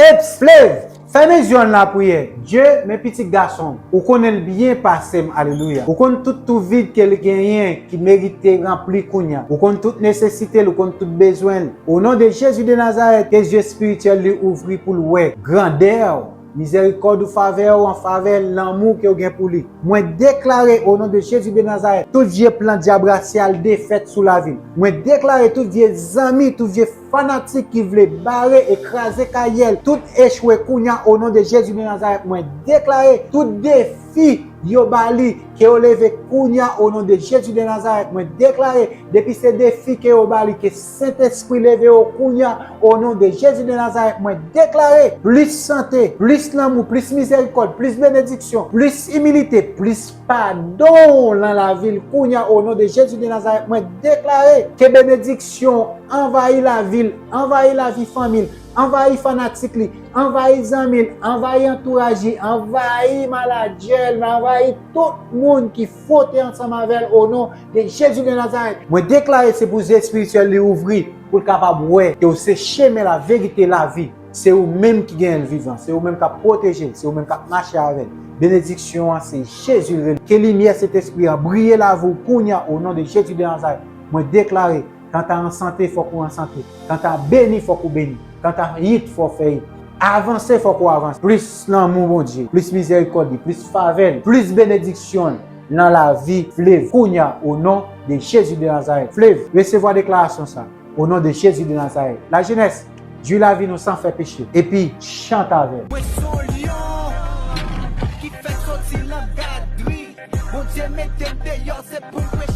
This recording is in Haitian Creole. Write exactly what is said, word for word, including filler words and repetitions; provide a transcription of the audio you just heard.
Eps, Flev, fèmen zye w an lapriyè. Dye, men pitit gason w. Ou konnen l byen pase m, alelouya. Ou konn tout tou vid ke l genyen ki merite ranpli kounye a. Ou konn tout nesesite l, ou konn tout bezwen l. O non de Jezi de Nazarèt, ke zye espirityèl li ouvri pou l wè grandè w, mizèrikòd ou, favè w an favè l, lanmou ke w gen pou li. Mwen deklare, o non de Jezi de Nazarèt, tout vye plan dyab rasyal defèt sou lavi l. Mwen deklare tout vye zanmi, tout vye fanatik ki vle bare e kraze karyè l, tout echwe kounye a, o non de Jezi de Nazarèt. Mwen deklare tout defi yo ba li, ke yo leve kounye a, o non de Jezi de Nazarèt. Mwen deklare, depi se defi ke yo ba li, ke Sentespri leve yo kounye a, o non de Jezi de Nazarèt. Mwen deklare plis sante, plis lanmou, plis mizèrikòd, plis benediksyon, plis imilite, plis padon nan lavi l kounye a, o non de Jezi de Nazarèt. Mwen deklare ke benediksyon anvayi lavi l, anvayi lavi fanmi l, anvayi fanatik li, anvayi zanmi l, anvayi antouraj li, anvayi manadjè l, anvayi tout moun ki fwote ansanm avè l, o non de Jezi de Nazarèt. Mwen deklare se pou zye espirityèl li ouvri, pou l kapab wè ke w se chemen, laverite, lavi. Se ou menm ki genyen l vivan, se ou menm k ap pwoteje l, se ou menm k ap mache avè l. Benediksyon an se Jezi l rele. Ke limyè Sentespri an briye lavi w kounye a, o non de Jezi de Nazarèt. Mwen deklare, kanta an sante, fòk ou an sante. Kanta beni, fòk ou beni. Kanta it, fò w fè it. Avanse, fòk ou avanse. Plis lanmou Bondye, plis mizèrikòd li, plis favè l, plis benediksyon l nan lavi Flev kounye a, o non de Jezi de Nazarèt. Flev, resevwa deklarasyon sa a, o non de Jezi de Nazarèt. Lajenès, jwi lavi nou san fè peche, epi chante avè l. Mwen se yon lyon ki fèk soti nan gadri. Bondye mete m deyò, se pou mwen